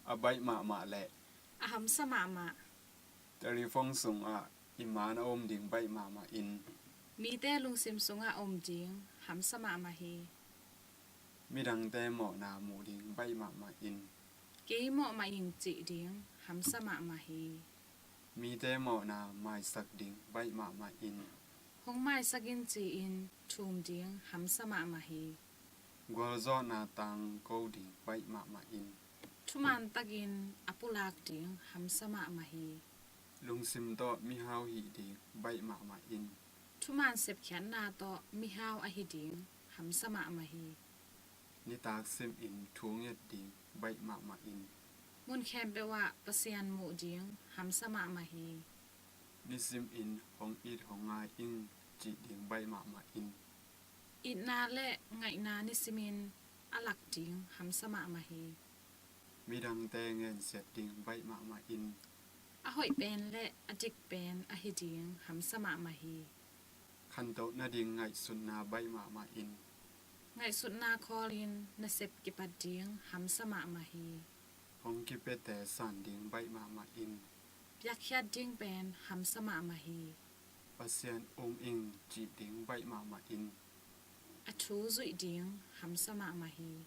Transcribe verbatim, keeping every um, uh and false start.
A baih mahmah leh. A hamsa mahmah. Telephone sungah i man a om ding baih mahmah in. Mite lungsim sungah om ding hamsa mahmah hi. Midangte mawhna muh ding baih mahmah in. Kei mawh mah ing cih ding hamsa mahmah hi. Mite mawhna maisak ding baih mahmah in. Hong maisak in ci-in thum ding hamsa mahmah hi. Gualzawhna tangko ding baih mahmah in. Thuman takin a pulak ding hamsa mahmah hi. Lungsim tawh mihau hih ding baih mahmah in. Thuman sepkhiatna tawh mihau ahi ding hamsa mahmah hi. Nitak simin thu nget ding baih mahmah in. Mun khempeuh ah Pasian muh ding hamsa mahmah hi. Nisimin hong it hong ngai ing cih ding baih mahmah in. Itna le ngaihna nisimin a lak ding hamsa mahmah hi. Midangte ngensiat ding baih mahmah in. A hoih pen le a dik pen ahi ding hamsa mahmah hi. Khantoh nading ngaihsutna baih mahmah in. Ngaihsutna khawlin nasep kipat ding hamsa mahmah hi. Hong kipiate san ding baih mahmah in. Piakkhiat ding pen hamsa mahmah hi. Pasian um ing cih ding baih mahmah in. A thu zuih ding hamsa mahmah hi.